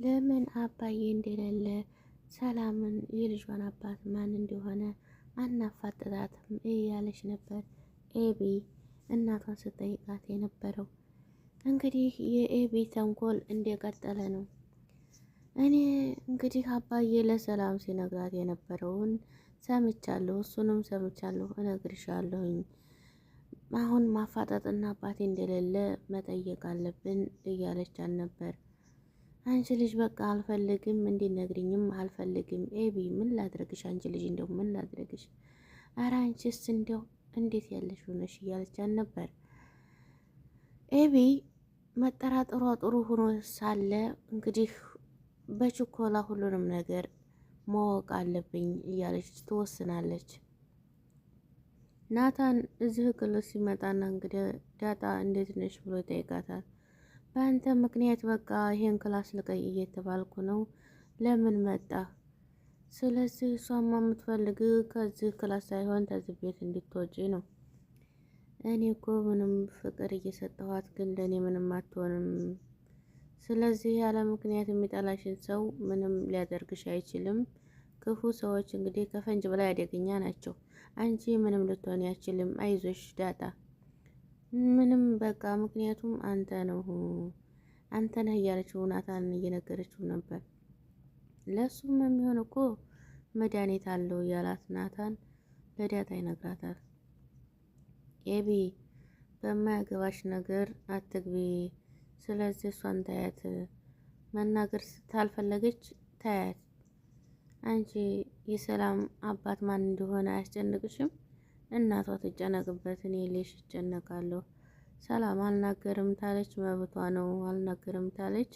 ለምን አባዬ እንደሌለ ሰላምን የልጇን አባት ማን እንደሆነ አናፋጥጣትም እያለች ነበር ኤቢ እናቷን ስጠይቃት የነበረው። እንግዲህ የኤቢ ተንኮል እንደቀጠለ ነው። እኔ እንግዲህ አባዬ ለሰላም ሲነግራት የነበረውን ሰምቻለሁ፣ እሱንም ሰምቻለሁ፣ እነግርሻለሁኝ። አሁን ማፋጠጥና አባቴ እንደሌለ መጠየቅ አለብን እያለቻት ነበር። አንቺ ልጅ በቃ አልፈልግም፣ እንዲነግርኝም አልፈልግም። ኤቢ ምን ላድረግሽ? አንቺ ልጅ እንደው ምን ላድረግሽ? ኧረ አንቺስ እንደው እንዴት ያለሽ ሆነሽ እያለቻት ነበር። ኤቢ መጠራጠሯ ጥሩ ሆኖ ሳለ እንግዲህ በችኮላ ሁሉንም ነገር ማወቅ አለብኝ እያለች ትወስናለች። ናታን እዚህ class ሲመጣና እንግዲህ ዳጣ እንዴት ነሽ ብሎ ይጠይቃታል። በአንተ ምክንያት በቃ ይሄን class ልቀይ እየተባልኩ ነው፣ ለምን መጣ? ስለዚህ እሷማ የምትፈልግ ከዚህ class ሳይሆን ከዚህ ቤት እንድትወጪ ነው። እኔ እኮ ምንም ፍቅር እየሰጠኋት ግን ለእኔ ምንም አትሆንም። ስለዚህ ያለ ምክንያት የሚጠላሽን ሰው ምንም ሊያደርግሽ አይችልም። ክፉ ሰዎች እንግዲህ ከፈንጅ በላይ አደገኛ ናቸው። አንቺ ምንም ልትሆን አይችልም። አይዞሽ ዳጣ፣ ምንም በቃ ምክንያቱም አንተ ነው አንተ ነህ እያለችው ናታንን እየነገረችው ነበር። ለእሱም የሚሆን እኮ መድኃኒት አለው እያላት ናታን ለዳጣ ይነግራታል። ኤቢ በማያገባሽ ነገር አትግቢ፣ ስለዚህ እሷን ታያት፣ መናገር ታልፈለገች ታያት። አንቺ የሰላም አባት ማን እንደሆነ አያስጨንቅሽም? እናቷ ትጨነቅበት፣ እኔ ሌሽ እጨነቃለሁ። ሰላም አልናገርም ታለች፣ መብቷ ነው። አልናገርም ታለች፣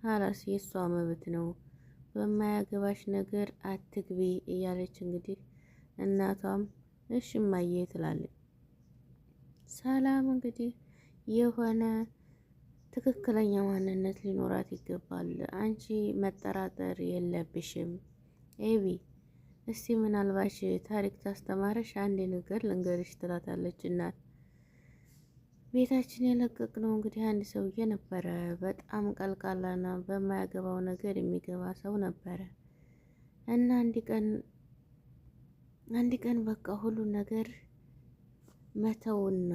አላስ የእሷ መብት ነው። በማያገባሽ ነገር አትግቢ እያለች እንግዲህ እናቷም እሺ እማዬ ትላለች። ሰላም እንግዲህ የሆነ ትክክለኛ ማንነት ሊኖራት ይገባል። አንቺ መጠራጠር የለብሽም ኤቢ። እስቲ ምናልባሽ ታሪክ ታስተማረሽ አንድ ነገር ልንገርሽ ትላታለች እናት። ቤታችን የለቀቅነው እንግዲህ አንድ ሰውዬ ነበረ። በጣም ቀልቃላና በማያገባው ነገር የሚገባ ሰው ነበረ እና አንድ ቀን በቃ ሁሉን ነገር መተውና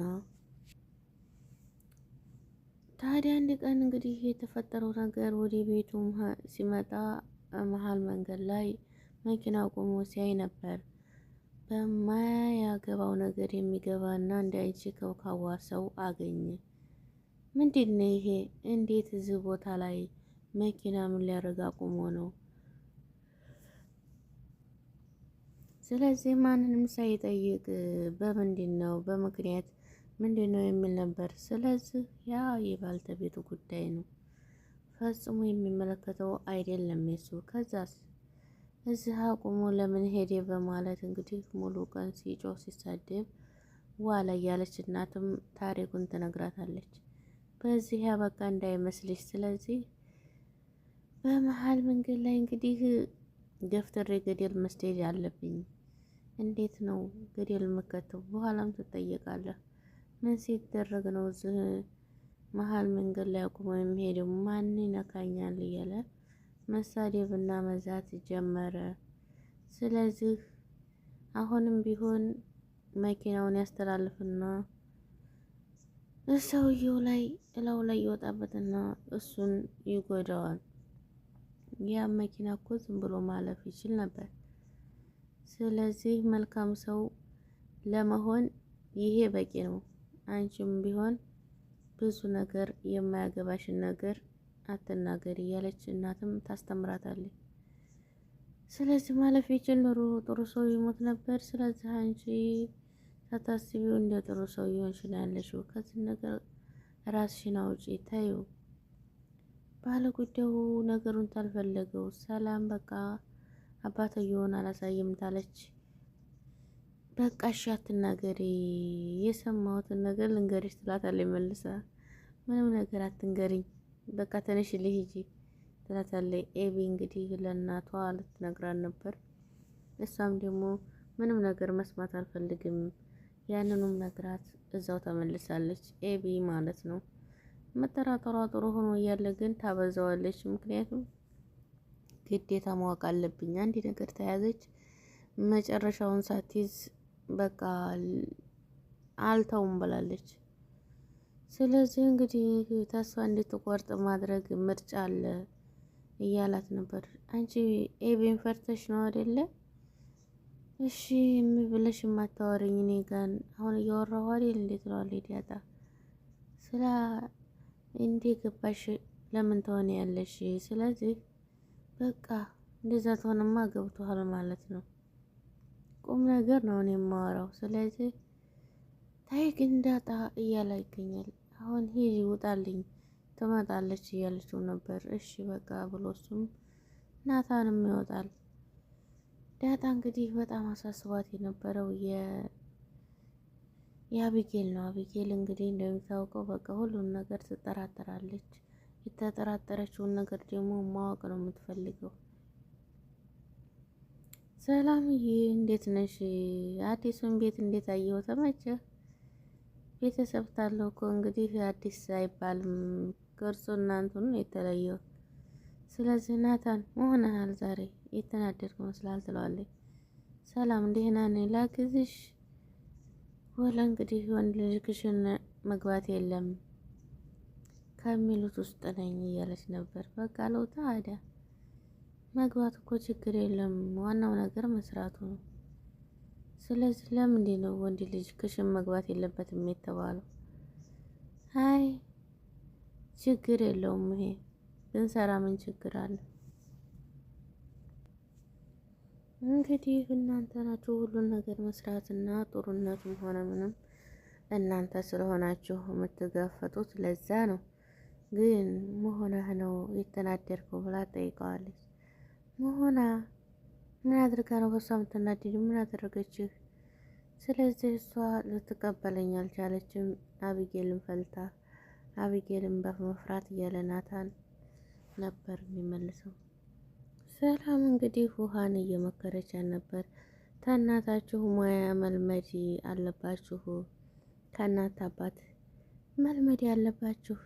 ታዲያ አንድ ቀን እንግዲህ የተፈጠረው ነገር ወደ ቤቱ ሲመጣ መሀል መንገድ ላይ መኪና ቆሞ ሲያይ ነበር። በማያገባው ነገር የሚገባና እንዳይቺ ከውካዋ ሰው አገኘ። ምንድን ነው ይሄ? እንዴት እዚህ ቦታ ላይ መኪና ምን ሊያደርግ አቁሞ ነው? ስለዚህ ማንንም ሳይጠይቅ በምንድን ነው በምክንያት ምንድን ነው የሚል ነበር። ስለዚህ ያ የባልተቤቱ ጉዳይ ነው፣ ፈጽሞ የሚመለከተው አይደለም የሱ። ከዛስ እዚህ አቁሞ ለምን ሄደ በማለት እንግዲህ ሙሉ ቀን ሲጮህ ሲሳደብ ዋላ እያለች እናትም ታሪኩን ትነግራታለች። በዚህ ያበቃ እንዳይመስልሽ። ስለዚህ በመሀል መንገድ ላይ እንግዲህ ገፍትሬ ገደል መስደድ አለብኝ። እንዴት ነው ገደል የምከተው? በኋላም ትጠየቃለህ። ምን ሲደረግ ነው እዚህ መሀል መንገድ ላይ አቁሞ የሚሄደው? ማን ይነካኛል? እያለ መሳደብና መዛት ጀመረ። ስለዚህ አሁንም ቢሆን መኪናውን ያስተላልፍና ሰውየው ላይ እላው ላይ ይወጣበትና እሱን ይጎዳዋል። ያ መኪና እኮ ዝም ብሎ ማለፍ ይችል ነበር። ስለዚህ መልካም ሰው ለመሆን ይሄ በቂ ነው። አንቺም ቢሆን ብዙ ነገር የማያገባሽን ነገር አትናገሪ እያለች እናትም ታስተምራታለች። ስለዚህ ማለፍ ይችል ኑሮ ጥሩ ሰው ይሞት ነበር። ስለዚህ አንቺ ሳታስቢው እንደ ጥሩ ሰው ይሆንሽ ነው ያለሽው። ከዚህ ነገር ራስሽን አውጪ ተይው። ባለ ጉዳዩ ነገሩን ታልፈለገው ሰላም በቃ አባትየውን አላሳይም ታለች። በቃ እሺ አትናገሪ፣ የሰማሁትን ነገር ልንገርሽ ትላታለች መልሳ። ምንም ነገር አትንገሪኝ፣ በቃ ተነሽ ልሂጂ ትላታለች። ኤቢ እንግዲህ ለእናቷ ልትነግራን ነበር። እሷም ደግሞ ምንም ነገር መስማት አልፈልግም፣ ያንኑም ነግራት እዛው ተመልሳለች። ኤቢ ማለት ነው። መጠራጠሯ ጥሩ ሆኖ እያለ ግን ታበዛዋለች። ምክንያቱም ግዴታ ማወቅ አለብኝ፣ አንድ ነገር ተያዘች መጨረሻውን ሳትይዝ በቃ አልተውም ብላለች። ስለዚህ እንግዲህ ተስፋ እንድትቆርጥ ማድረግ ምርጫ አለ እያላት ነበር። አንቺ ኤቤን ፈርተሽ ነው አይደለ? እሺ ብለሽ የማታወሪኝ እኔ ጋር አሁን እያወራሁ አይደል? እንዴት ትለዋለች ዳጣ። ስለ እንዴ ገባሽ ለምን ትሆን ያለሽ? ስለዚህ በቃ እንደዛ ትሆንማ ገብቶሃል ማለት ነው። ቁም ነገር ነው እኔ የማወራው። ስለዚህ ታይ ግን ዳጣ እያለ ይገኛል። አሁን ሂጂ ውጣልኝ ትመጣለች እያለችው ነበር። እሺ በቃ ብሎ እሱም ናታንም ይወጣል። ዳጣ እንግዲህ በጣም አሳስቧት የነበረው የአቢጌል ነው። አቢጌል እንግዲህ እንደሚታወቀው በቃ ሁሉን ነገር ትጠራጠራለች። የተጠራጠረችውን ነገር ደግሞ ማወቅ ነው የምትፈልገው። ሰላምዬ እንዴት ነሽ? አዲሱን ቤት እንዴት አየኸው? ተመቸህ? ቤተሰብ ታለው እኮ እንግዲህ አዲስ አይባልም፣ ቅርጹ እናንቱን ነው የተለየው። ስለዚህ ናታን መሆንሃል ዛሬ የተናደድክ መስላል ትለዋለች። ሰላም ደህና ነኝ ላግዝሽ? ወላ እንግዲህ ወንድ ልጅ ክሽን መግባት የለም ከሚሉት ውስጥ ነኝ እያለች ነበር። በቃ ለውጣ አዳ መግባት እኮ ችግር የለም፣ ዋናው ነገር መስራቱ ነው። ስለዚህ ለምንድን ነው ወንድ ልጅ ክሽን መግባት የለበትም የተባለው? አይ ችግር የለውም፣ ይሄ ብንሰራ ምን ችግር አለ? እንግዲህ እናንተ ናችሁ ሁሉን ነገር መስራትና ጥሩነቱም ሆነ ምንም እናንተ ስለሆናችሁ የምትጋፈጡት፣ ለዛ ነው። ግን መሆንህ ነው የተናደርከው ብላ ጠይቀዋለች። መሆና ምን አድርጋ ነው በሷ የምትናደድ? ምን አደረገችህ? ስለዚህ እሷ ልትቀበለኝ አልቻለችም። አብጌልን ፈልታ አብጌልን በመፍራት እያለ ናታን ነበር የሚመልሰው። ሰላም እንግዲህ ውሃን እየመከረቻት ነበር። ከእናታችሁ ሙያ መልመድ አለባችሁ፣ ከእናት አባት መልመድ ያለባችሁ።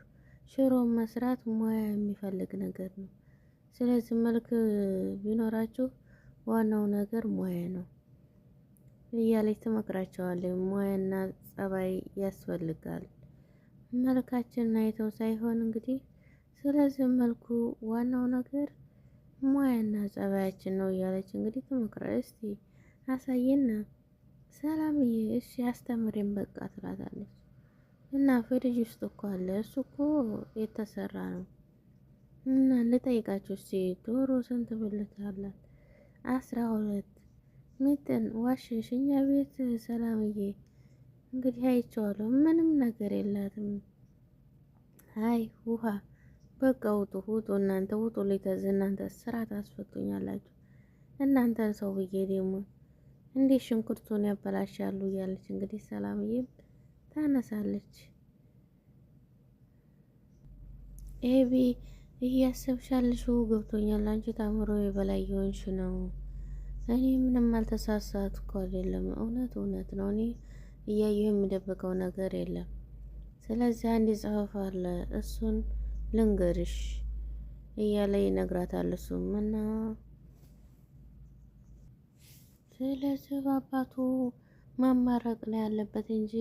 ሽሮ መስራት ሙያ የሚፈልግ ነገር ነው። ስለዚህ መልክ ቢኖራችሁ ዋናው ነገር ሙያ ነው እያለች ትመክራቸዋለች። ሙያና ጸባይ ያስፈልጋል። መልካችንን አይተው ሳይሆን እንግዲህ ስለዚህ መልኩ ዋናው ነገር ሙያና ጸባያችን ነው እያለች እንግዲህ ትመክራ። እስቲ አሳይና ሰላምዬ፣ እሺ አስተምሬን በቃ ትላታለች። እና ፍሪጅ ውስጥ እኮ አለ፣ እሱ እኮ የተሰራ ነው። እና ልጠይቃችሁ እስቲ ዶሮ ስንት ብልት አላት? 12። ሚጥን ዋሽሽ፣ እኛ ቤት ሰላምዬ እንግዲህ አይቼዋለሁ፣ ምንም ነገር የላትም። አይ ውሃ በቃ ውጡ ውጡ፣ እናንተ ውጡ፣ ሊተዝ እናንተ ስራ ታስፈቱኛላችሁ። እናንተን ሰው ብዬ ደግሞ እንዴት ሽንኩርቱን ያበላሻሉ እያለች እንግዲህ ሰላምዬም ታነሳለች። ኤቢ እያሰብሻልሽው ገብቶኛል። አንቺ ታምሮ የበላይ የሆንሽ ነው። እኔ ምንም አልተሳሳትኩ አይደለም፣ እውነት እውነት ነው። እኔ እያየሁ የሚደብቀው ነገር የለም። ስለዚህ አንድ ጽሑፍ አለ፣ እሱን ልንገርሽ እያለ ይነግራታል። እሱም እና ስለዚህ በአባቱ መመረቅ ነው ያለበት እንጂ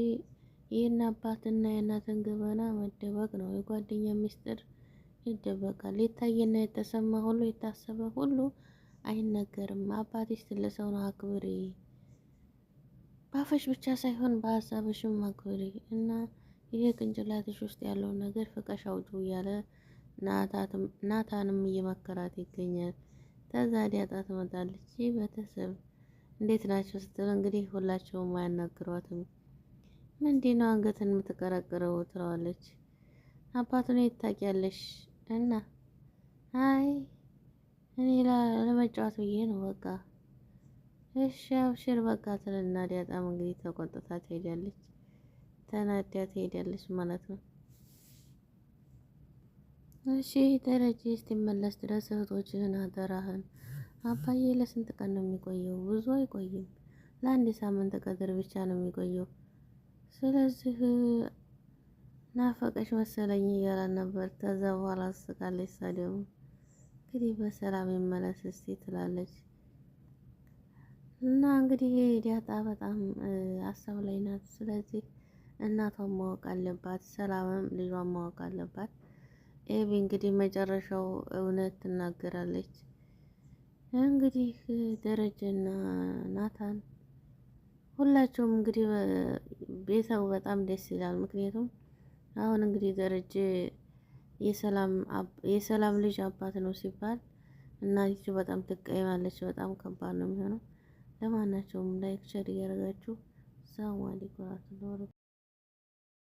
ይህን አባትና የእናትን ገበና መደበቅ ነው። የጓደኛ ሚስጥር ይደበቃል። የታየና የተሰማ ሁሉ የታሰበ ሁሉ አይነገርም። አባትሽ ትልቅ ሰው ነው፣ አክብሪ። ባፈሽ ብቻ ሳይሆን በሀሳብሽም አክብሪ እና ይሄ ቅንጭላትሽ ውስጥ ያለውን ነገር ፍቀሽ አውጪው እያለ ናታንም እየመከራት ይገኛል። ከዛ ዲያጣ ትመጣለች። ቤተሰብ እንዴት ናቸው ስትል እንግዲህ ሁላቸውም አያናግሯትም። ምንድን ነው አንገትን የምትቀረቅረው ትለዋለች። አባቱን የት ታውቂያለሽ? እና አይ እኔ ለመጫወት ብዬ ነው በቃ እሺ አብሽር በቃ ትልና ዲያጣም እንግዲህ ተቆጥታ ትሄዳለች። ተናዳ ትሄዳለች ማለት ነው። እሺ ደረጀ እስኪመለስ ድረስ እህቶችህን አደራህን። አባዬ ለስንት ቀን ነው የሚቆየው? ብዙ አይቆይም። ለአንድ ሳምንት ቀድር ብቻ ነው የሚቆየው። ስለዚህ ናፈቀሽ መሰለኝ እያላን ነበር። ከዛ በኋላ አስቃለች። እሷ ደግሞ እንግዲህ በሰላም ይመለስ እስቲ ትላለች። እና እንግዲህ ዳጣ በጣም ሀሳብ ላይ ናት። ስለዚህ እናቷን ማወቅ አለባት፣ ሰላምም ልጇን ማወቅ አለባት። ኤቢ እንግዲህ መጨረሻው እውነት ትናገራለች። እንግዲህ ደረጀና ናታን ሁላቸውም እንግዲህ ቤተሰቡ በጣም ደስ ይላል። ምክንያቱም አሁን እንግዲህ ደረጀ የሰላም ልጅ አባት ነው ሲባል እናቲቱ በጣም ትቀየማለች። በጣም ከባድ ነው የሚሆነው። ለማናቸውም like share እያደረጋችሁ ሰላም አለይኩም ወራህመቱላሂ።